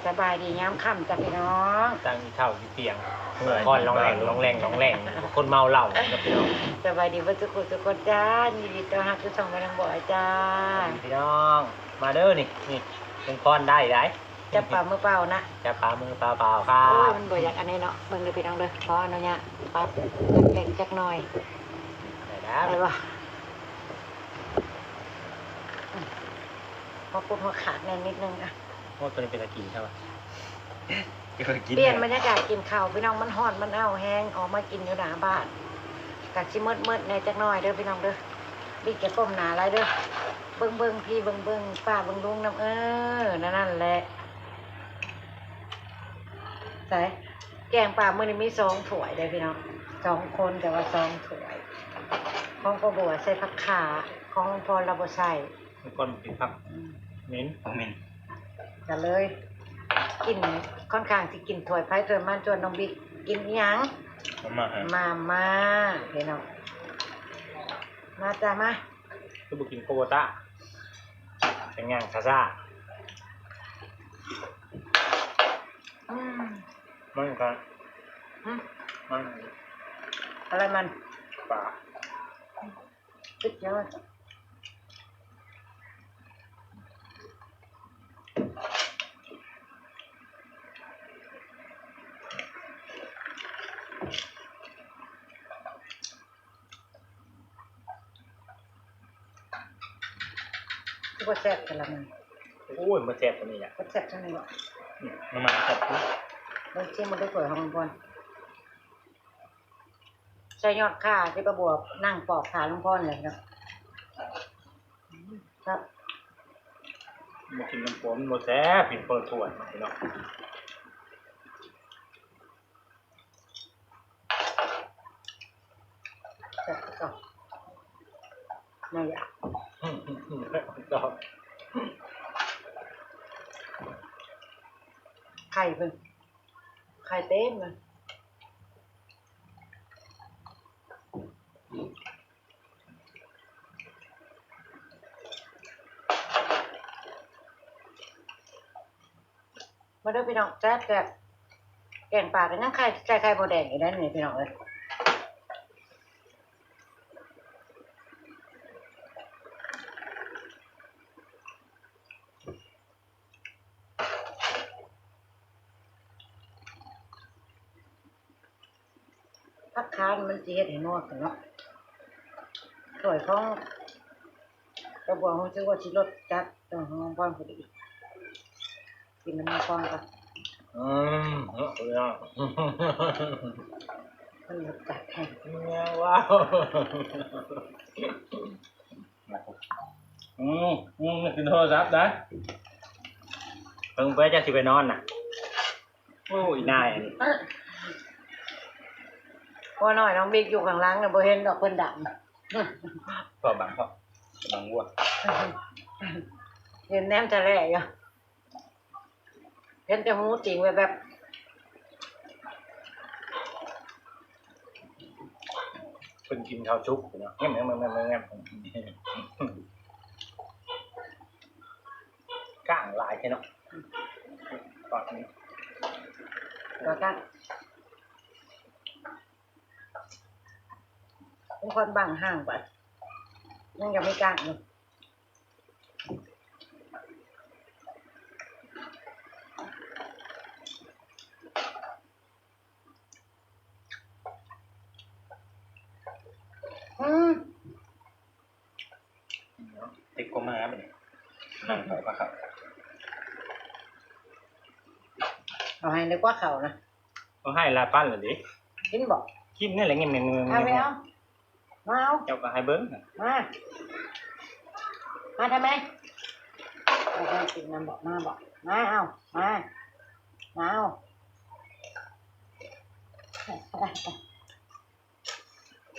ສະບາຍດີຍາມຄ່ຳຈ້າພີ່ນ້ອງ ຕັ້ງເຂົ້າຢູ່ຕຽງ ຄອນລອງແລງ ລອງແລງ ລອງແລງ ຄົນເມົາເຫຼົ້ານະພີ່ນ້ອງ. ສະບາຍດີເບິດທຸກຄົນທຸກຄົນຈ້າ ຍິນດີຕ້ອນຮັບສູ່ຊ່ອງແມ່ນາງບອຍຈ້າ. ສະບາຍດີພີ່ນ້ອງ ມາເດີ ນີ້ ນີ້ ເປັນຄອນໄດ້ໄດ໋ ຈັບປາມືເປົ່ານະ ຈັບປາມືເປົ່າໆ ຄັບ. ໂອ້ຍ ມັນບໍ່ຢາກອັນນີ້ເນາະ ເບິ່ງເດີພີ່ນ້ອງເດີ ຂໍອະນຸຍາດປັບຈັກເລັກຈັກໜ້ອຍ ໄດ້ແລ້ວ ໄດ້ບໍ່? ຫົວປຸດຫົວຂາດແນ່ນິດໜຶ່ງອະ. ໂອ້ ຕົວນີ້ເປັນຕາກິນແທ້ວະ ເປັນຕາກິນ ປ່ຽນບັນຍາກາດກິນເຂົ້າພີ່ນ້ອງ ມັນຮ້ອນ ມັນອ້າວແຮງ ອອກມາກິນຢູ່ໜ້າບ້ານ ກະຊິມືດໆແນ່ຈັກໜ້ອຍເດີພີ່ນ້ອງເດີ. ບິກຈະກົ້ມໜ້າຫຼາຍເດີ ເບິ່ງໆ ພີ່ ເບິ່ງໆ ປ້າ ເບິ່ງລຸງນຳ ເອີ ນັ້ນແຫຼະ. ໃສ ແກງປາມື້ນີ້ມີສອງຖ້ວຍເດີພີ່ນ້ອງ ສອງຄົນ ແຕ່ວ່າສອງຖ້ວຍ ຂອງປ້າບົວໃສ່ຜັກຂ່າ ຂອງພອນລາວບໍ່ໃສ່ ມັນກ່ອນມັນກິນຜັກ ອືມ ເໝັນ ບໍ່ເໝັນ ກະເລີຍກິນ ຂ້ອນຂ້າງຊິກິນຖ້ວຍໃຜຖ້ວຍມັນ. ສ່ວນນ້ອງບິກກິນອີ່ຫຍັງ? ມາມ່າ ມາມ່າພີ່ນ້ອງ ມາຈ້າ ມາ. ຄືບໍ່ກິນໂກໂບຕາ ແຕ່ຍ່າງຊ້າໆ ອືມ ມັນກະ ຫຶ ມັນ ອະໄລມັນ? ປາ ສຸດຍອດ. ຄືບໍ່ແຊບແທ້ລະມັນ? ໂອ້ຍ ບໍ່ແຊບກວ່ານີ້ລະ ບໍ່ແຊບເທົ່ານີ້ເນາະ. ອືມ ມາມ່າແຊບ ເບິ່ງຊິ ມັນໄດ້ຖ້ວຍຂອງມັນກ່ອນ. ໃສ່ຍອດຂ່າທີ່ປ້າບົວນັ່ງປອກຂາລຸງພອນເລີຍເນາະ. ອືມ ຄັບ ບໍ່ກິນນ້ຳປອມບໍ່ແຊບ ກິນຄົນລະຖ້ວຍເນາະພີ່ນ້ອງ. ແຊບຄືເກົ່າ ໜ້າຢາກ ແຊບຄືເກົ່າ. ໄຂ່ເພິ່ນ ໄຂ່ເຕັມເລີຍ. ມາເດີພີ່ນ້ອງ ແຊບໆ ແກງປາກໍຍັງໄຂ່ ໃສ່ໄຂ່ມົດແດງອີກໄດ໋ນີ້ພີ່ນ້ອງເອີຍ. ຜັກຄານີ້ມັນຊິເຮັດໃຫ້ນົວຂຶ້ນເນາະ. ຖ້ວຍຂອງຕາບົວຮູ້ສຶກວ່າຊິລົດຈັດ ແຕ່ຂອງນ້ອງພອນພໍດີ ກິນນ້ຳມັນກ່ອນກ່ອນ. ອືມ ເນາະ ມັນລົດຈັດແຮງ ແມ່ນ ວ້າວ. ອືມ ອືມ ກິນໂທລະສັບໄດ໋ ເບິ່ງເພິ່ນຈະຊິໄປນອນນະ. ໂອ້ຍ ນາຍ ພໍ່ນ້ອຍນ້ອງບິກຢູ່ຂ້າງຫຼັງນະ ບໍ່ເຫັນດອກ ເພິ່ນດຳ ພໍ່ບັງ ພໍ່ບັງວັວ ເຫັນແນມທະແຫຼຢູ່. ເຫັນແຕ່ຫູຕີງແວບໆ. ເພິ່ນກິນເຂົ້າສຸກເນາະ ແງມໆໆໆ ກ້າງຫຼາຍແທ້ເນາະ. ອືມ ກ້າງ ກ້າງ ກ້າງ ເປັນຄົນບັງຫ່າງໄປ ຍັງຈະມີກ້າງຢູ່. ອືມ ຕິດກົວມາບາດນີ້ ນັ່ງເຂົ້າ ເຂົ້າ ເຂົ້າ ເອົາໃຫ້ເລີຍກວ່າເຂົ້ານະ. ເອົາໃຫ້ຫຼາຍປັ້ນລະເດ. ກິນບໍ່? ກິນນີ້ແຫຼະ ງຽມໆ ເອົາໄປເອົາ ມາເອົາ ເຈົ້າກໍໃຫ້ເບິ່ງ ມາ ມາທຳໄມ? ເອົາໃຫ້ກິນນຳບໍ່? ມາບໍ່? ມາເອົາ ມາ ມາເອົາ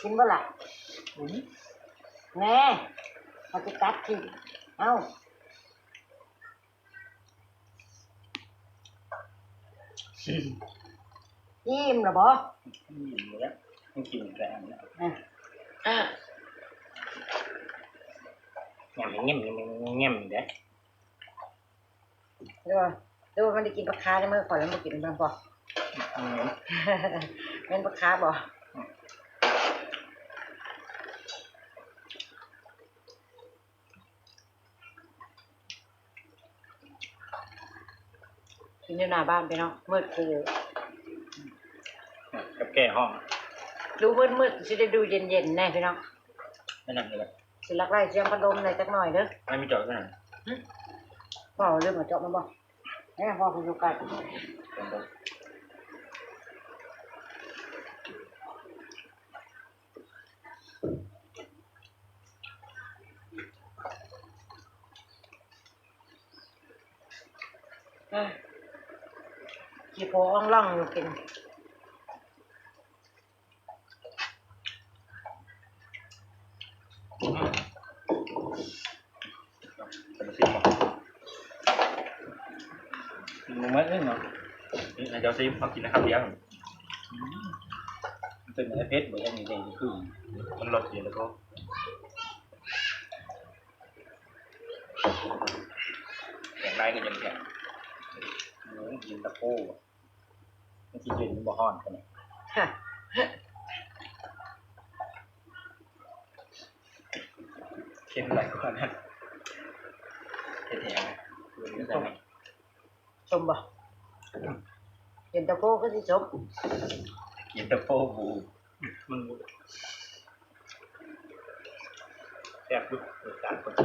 ກິນບໍ່ລະ? ອືມ ແນ່ ເຮົາຊິຕັດຖິ້ມ ເອົາ. ອີ່ມແລ້ວບໍ່? ອີ່ມແລ້ວ ມັນກິນແຕ່ອັນນັ້ນ ອະ ອະ ງຽມໆໆໆ ເດ້. ເອີ ຫຼືວ່າມັນໄດ້ກິນປາຄາໃນມື້ກ່ອນແລ້ວບໍ່ກິນນຳບໍ່? ອືມ ແມ່ນປາຄາບໍ່? ກິນຢູ່ໜ້າບ້ານພີ່ນ້ອງ ມືດຄື ກັບແກ່ຫ້ອງ ດູມືດໆ ຊິໄດ້ດູເຢັນໆ ແດ່ພີ່ນ້ອງ ແມ່ນຫຍັງນີ້ແຫຼະ ຊິລັກໄລ່ສຽງພັດລົມແດ່ຈັກໜ້ອຍເດີ ມັນມີຈອກຢູ່ຫັ້ນ ຫຶ ບໍ່ລືມເອົາຈອກມາບໍ່ ແນ່ ພໍເພິ່ນຢູ່ໃກ້ ອາ ຂີ້ໂພອ່ອງລ່ອງຢູ່ກິນ ອືມ ເປັນຊິມບໍ່ ກິນບໍ່ໝົດເລີຍເນາະ ນີ້ໃຫ້ເຈົ້າຊິມ ເຮົາກິນຄຳດຽວ ອືມ ເປັນເຜັດບໍ່ ອັນນີ້ເດ້ ຄືມັນລົດເຢັນແລ້ວກໍ ແກງໄດ້ກໍຍັງແກງ ໂອ້ຍ ເຢັນຕາໂຟ ມັນຊິເຢັນ ມັນບໍ່ຮ້ອນປານໃດ ເຄັມຫຼາຍກວ່ານັ້ນ ເຮັດແຮງ ສົ້ມບໍ່? ເຢັນຕາໂຟຄືຊິສົ້ມ ເຢັນຕາໂຟບູ ມັນແຊບຢູ່ ລົດຊາດເພິ່ນ ເ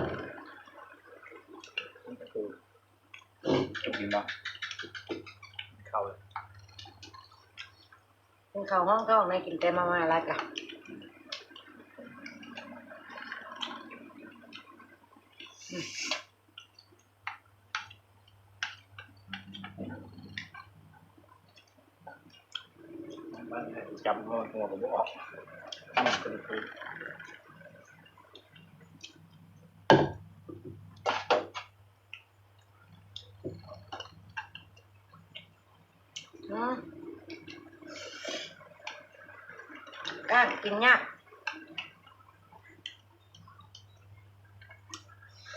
ຢັນຕາໂຟ ກິນບໍ່? ເຂົ້າ ກິນເຂົ້າຮອງທ້ອງນະ ກິນແຕ່ມາມ່າຫຼາຍກະ ອືມ. ມັນຈັບຫົວ ຫົວກໍບໍ່ອອກ ມັນເປັນຄື ອືມ ກ້າງກິນຍາກ.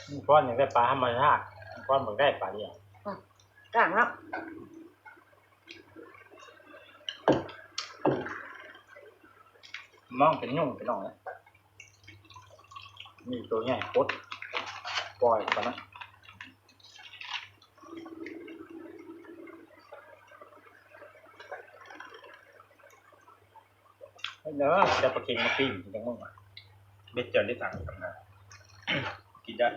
ມັນຟ້ອນຢາກໄດ້ປາທຳມະຊາດ ມັນຟ້ອນບໍ່ໄດ້ປາດຽວ ອືມ ກ້າງເນາະ ມອງເປັນຍຸງ ພີ່ນ້ອງເອີຍ ມີໂຕໃຫຍ່ປົດ ປ່ອຍເຂົ້າໄປນະ. ເດີ ຈັບປາເຄັງມາປີ້ງຈັກມື້ ເບັດເຈົ້າໄດ້ຕັງກັນນະ ກິນໄດ້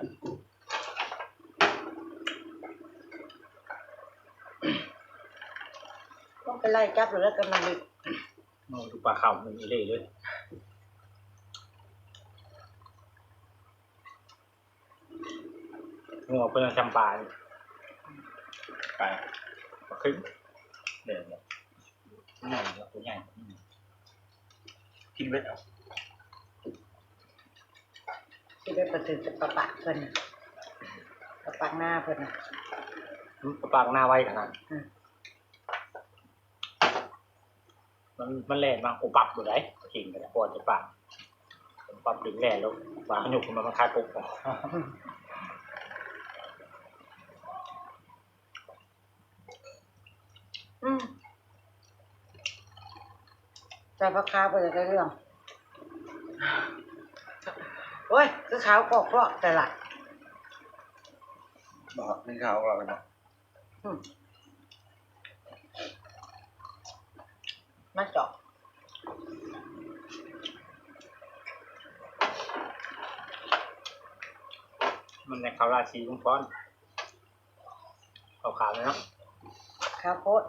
ຕ້ອງໄປໄລ່ຈັບແລ້ວກັນນະ ເອົາປາຂາວມັນອີ່ເລ່ເລີຍ ຫົວເພິ່ນຈຳປານີ້ ປາ ປາຄຶງ ແດງ ໃຫຍ່ ຕົວໃຫຍ່ ອືມ ກິນເບິດເອົາ ຊິໄດ້ປະຖືກກັບປາປາກເພິ່ນ ປາປາກນາເພິ່ນ ອືມ ປາປາກນາໄວຂະໜາດ ອືມ. ມັນ ມັນແລ່ນມາປຸບປັບໂລດໃດ໋ ປາເຄັງກໍໄດ້ ພໍຈະປາບ ປັບດຶງແລ່ນໂລດ ວ່າເຮົາຍົກຂຶ້ນມາມັນຄາຍປຸບ ອືມ ໃສ່ຜັກຄາໄປແລ້ວກໍເລື່ອງ ໂອ້ຍ ຄືຂາວກອກເພາະແຕ່ລະ ບໍ່ ມັນຂາວກວ່າກັນເນາະ. ອືມ ມາຈອກ ມັນແມ່ນເຂົ້າລາດສີລຸງພອນ ຂາວໆເລີຍເນາະ ຂາວໂພດ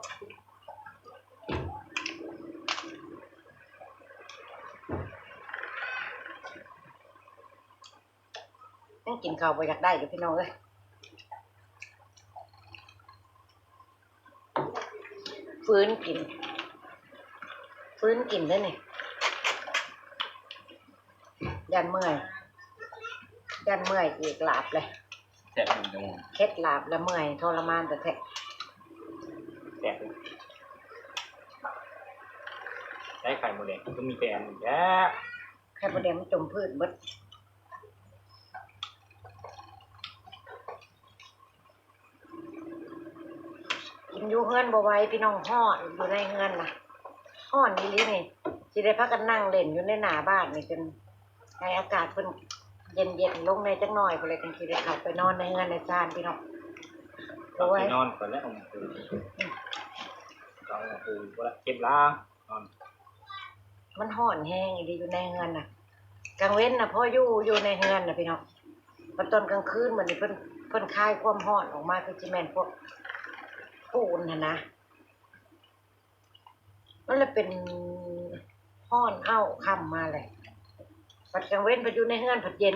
ຍັງກິນເຂົ້າບໍ່ຢາກໄດ້ເດີພີ່ນ້ອງເອີຍ ຟື້ນກິນ ຟື້ນກິນເດີນີ້ ຢ້ານເມື່ອຍ ຢ້ານເມື່ອຍອີກ ລາບເລີຍ ແຊບຢູ່ ເຄັດລາບລະເມື່ອຍທໍລະມານແທ້ໆ ແຊບຢູ່ ໄດ້ໄຂ່ມົດແດງ ຄືມີແຕ່ອັນນີ້ແຫຼະ ໄຂ່ມົດແດງມັນຈົມພືດເບິດ. ຢູ່ເຮືອນບໍ່ໄຫວພີ່ນ້ອງ ຮ້ອນຢູ່ໃນເຮືອນນະ ຮ້ອນອີ່ຫຼີນີ້ ຊິໄດ້ພາກັນນັ່ງເລ່ນຢູ່ໃນໜ້າບ້ານນີ້ ຈົນໃຫ້ອາກາດເພິ່ນເຢັນໆລົງແດ່ຈັກໜ້ອຍພຸ້ນແຫຼະ ຈັ່ງຊິໄດ້ເຂົ້າໄປນອນໃນເຮືອນໃນຊານພີ່ນ້ອງ. ໂອ້ຍ ນອນກ່ອນແລ້ວ ເອົາມາປູ ເອົາມາປູ ບໍ່ລະ ເກັບລາ ມັນຮ້ອນແຮງອີ່ຫຼີຢູ່ໃນເຮືອນນະ. ກາງເວັນນະພໍຢູ່ ຢູ່ໃນເຮືອນນະພີ່ນ້ອງ ບັດຕອນກາງຄືນບັດນີ້ເພິ່ນ ເພິ່ນຄາຍຄວາມຮ້ອນອອກມາ ຄືຊິແມ່ນພວກຝຸ່ນຫັ້ນນະ ມັນລະເປັນຮ້ອນອ້າວຄ່ຳມາແຫຼະ. ບັດກາງເວັນພັດຢູ່ໃນເຮືອນພັດເຢັນ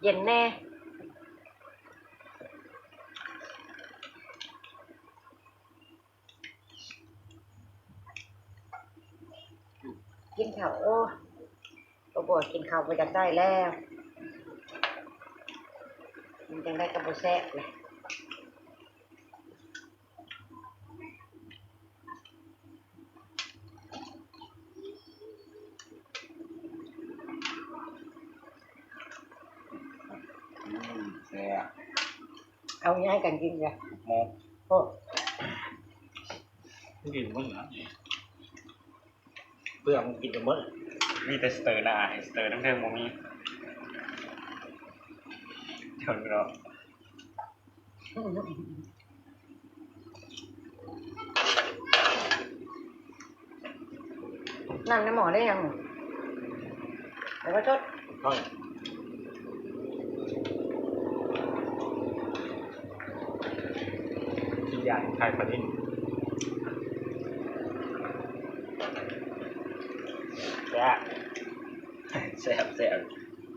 ເຢັນແດ່. ກິນເຂົ້າ ໂອ້ ບໍ່ ບໍ່ກິນເຂົ້າບໍ່ຢາກໄດ້ແລ້ວ ກິນຈັ່ງໃດກໍບໍ່ແຊບແຫຼະ. ອືມ ແຊບ ເອົາຍາຍກັນກິນເດ ໂອ້ ກິນໝົດນະ ເປືອກມັນກິນຈົນໝົດ ມີແຕ່ສະເຕີໜ້າ ສະເຕີທັງເທິງບໍ່ມີ ເຈົ້າເນາະ. ນ້ຳໃນໝໍ້ໄດ້ຍັງ? ແລ້ວກໍຊົດ ກິນຢາງໄຂ່ປານິນ ແຊບ ແຊບ ແຊບ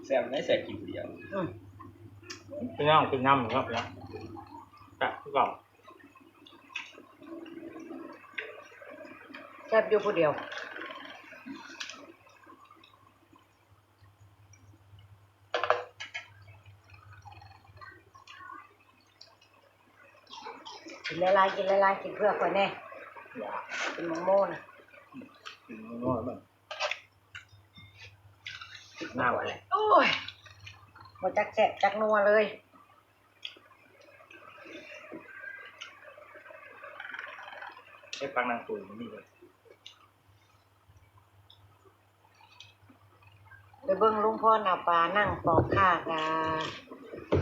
ແຊບ ໄດ້ແຊບກິນຜູ້ດຽວ ອືມ ພີ່ນ້ອງກິນນ້ຳເນາະ ແຊບຄືເກົ່າ. ແຊບຢູ່ຜູ້ດຽວ ກິນຫຼາຍໆ ກິນຫຼາຍໆ ກິນເພື່ອຂ້ອຍແດ່ ຢາກ ກິນໝາກໂມນະ ກິນໝາກໂມນະ ນ້ຳ ໂອ້ຍ ບໍ່ຈັກແຊບຈັກນົວເລີຍ. ເຮັດປັກນັ່ງປູນກໍມີເລີຍ ໄປເບິ່ງລຸງພອນເອົາປານັ່ງປອກຂ່າກະ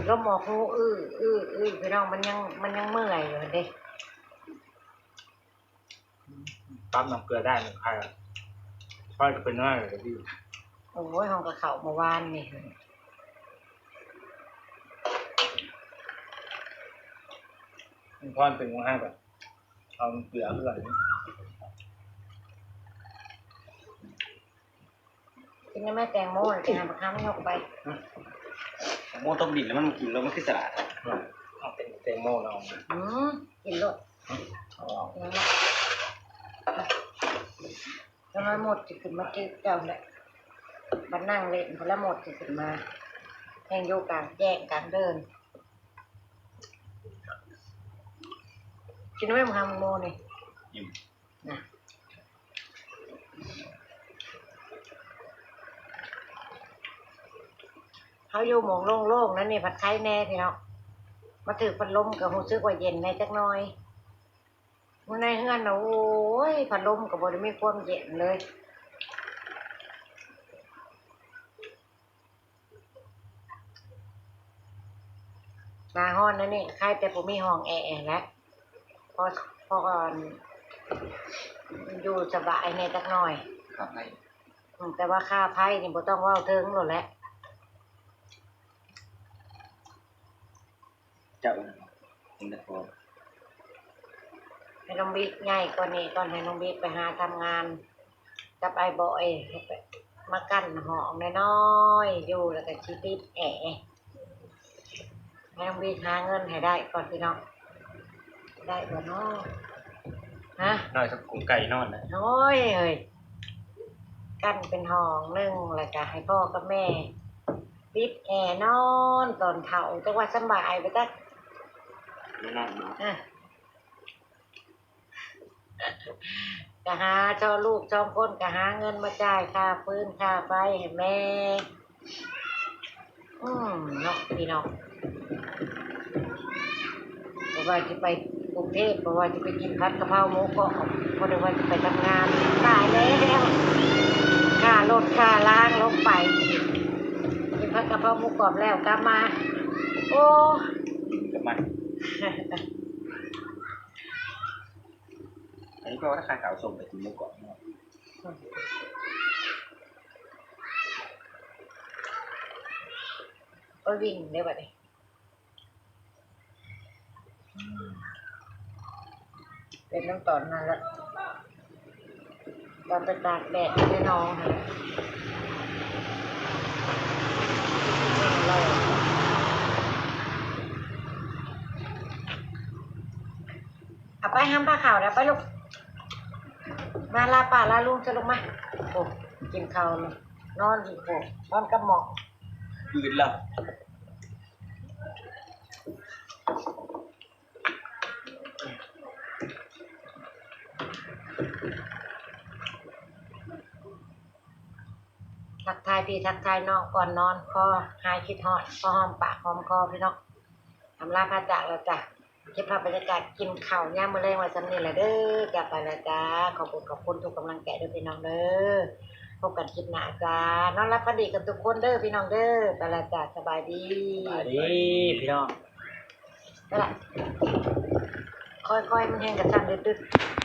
ລົມອອກຫູ ອື້ ອື້ ອື້ ພີ່ນ້ອງ ມັນຍັງ ມັນຍັງເມື່ອຍຢູ່ຫັ້ນເດ້. ປັບນ້ຳເກືອໄດ້ ມັນຄາຍ ຂ້ອຍກໍເປັນນ້ອຍກໍດີ. ໂອ້ຍ ຫ້ອງກະເຂົ້າເມື່ອວານນີ້ ມັນພອນເປັນຂອງໃຫ້ແບບ ເອົາເກືອເພື່ອນ ກິນນຳແມ່ແຕງໂມ ແຕງໂມ ບັກຄຳຍົກໄປ ແຕງໂມຕົກດິນແລ້ວມັນບໍ່ກິນ ແລ້ວມັນຄືສະຫຼາດ ເອົາແຕງ ແຕງໂມເນາະ ອືມ ກິນໂລດ ອືມ ຈັກໜ້ອຍມົດຊິຂຶ້ນມາຈີບເຈົ້າແຫຼະ ບັດນັ່ງເຫຼັ້ນພຸ້ນລະມົດຊິຂຶ້ນມາ ແຮ່ງຢູ່ກາງແຈ້ງກາງເດີ່ນ ກິນໄວ້ ບັກຄຳໂມນີ້ ອີ່ມ ນະ ເຮົາຢູ່ໝ່ອງໂລ່ງໆ ນັ້ນນີ້ພັດໄຄແດ່ພີ່ນ້ອງ ມາຖືກພັດລົມກໍຮູ້ສຶກວ່າເຢັນແດ່ຈັກໜ້ອຍ. ຢູ່ໃນເຮືອນນະ ໂອ້ຍ ພັດລົມກໍບໍ່ໄດ້ມີຄວາມເຢັນເລີຍ ໜ້າຮ້ອນແນວນີ້ ຄາຍແຕ່ບໍ່ມີຫ້ອງແອແຫຼະ ພໍ ພໍຢູ່ສະບາຍແດ່ຈັກໜ້ອຍ ຄ່າໄຟ ອືມ ແຕ່ວ່າຄ່າໄຟນີ້ບໍ່ຕ້ອງເວົ້າເຖິງໂລດແຫຼະ. ເຈົ້າ ເຫັນແຕ່ພໍ ໃຫ້ນ້ອງບິກໃຫຍ່ກວ່ານີ້ກ່ອນ ໃຫ້ນ້ອງບິກໄປຫາທຳງານກັບອ້າຍບອຍ ມາກັ້ນຫ້ອງນ້ອຍໆ ຢູ່ ແລ້ວກໍຊິຕິດແອ ໃຫ້ນ້ອງບິກຫາເງິນໃຫ້ໄດ້ກ່ອນພີ່ນ້ອງ ໄດ້ບໍ່ເນາະ ຮະ ນ້ອຍເທົ່າກົງໄກ່ນອນນະ ໂອ້ຍ ເອີຍ ກັ້ນເປັນຫ້ອງໜຶ່ງ ແລ້ວກໍໃຫ້ພໍ່ກັບແມ່ ປິດແອນອນຕອນເຖົ້າ ຈັກວ່າສຳບາຍບໍ່ຈັກ ແນ່ນອນເນາະ ເອີ ກະຫາເຈົ້າລູກສອງຄົນ ກະຫາເງິນມາຈ່າຍຄ່າຟືນຄ່າໄຟໃຫ້ແມ່ ອືມ ເນາະ ພີ່ນ້ອງ ບໍ່ວ່າຊິໄປ ກຸງເທບ ບໍ່ວ່າຈະໄປກິນຜັດກະເພົາໝູກອບ ບໍ່ໄດ້ວ່າຈະໄປທຳງານ. ຕາຍແລ້ວ ຄ່າລົດຄ່າລາງລົງໄປ ກິນຜັດກະເພົາໝູກອບແລ້ວກັບມາ ໂອ້ ກັບມາ ອັນນີ້ແປວ່າຖ້າຂາຍຂາວສົ່ງໄປກິນໝູກອບເນາະ. ໂອ້ຍ ວິ່ງເດ້ບັດນີ້ ເປັນນຳຕອນນັ້ນລະ ຕອນໄປຕາກແດດຢູ່ໃນໜອງຫັ້ນແຫຼະ. ເອົາໄປ ຫ້າມພາເຂົ້ານະ ໄປລູກ ມາລາປ້າລາລຸງຊະລູກມາ. ໂອ້ ກິນເຂົ້ານອນຢູ່ ໂອ້ ນອນກັບໝໍ້ ອື່ນລະ. ທັກທາຍພີ່ທັກທາຍນ້ອງກ່ອນນອນ ຂໍຫາຍຄິດຮອດ ພໍຫອມປາກຫອມຄໍພີ່ນ້ອງ. ອຳລາພາຈາກແລ້ວຈ້າ ເກັບພາບບັນຍາກາດກິນເຂົ້າຍາມມື້ແລງໄວ້ສ່ຳນີ້ແຫຼະເດີ ຈາກໄປແລ້ວຈ້າ. ຂອບຄຸນ ຂອບຄຸນທຸກກຳລັງໃຈເດີພີ່ນ້ອງເດີ ພົບກັນຄລິບໜ້າຈ້າ. ນອນຫຼັບຝັນດີກັນທຸກຄົນເດີພີ່ນ້ອງເດີ ໄປແລ້ວຈ້າ ສະບາຍດີ ສະບາຍດີພີ່ນ້ອງ. ໄປລະ ຄ່ອຍໆ ມັນແຮງກະສັ່ນດຶກໆ.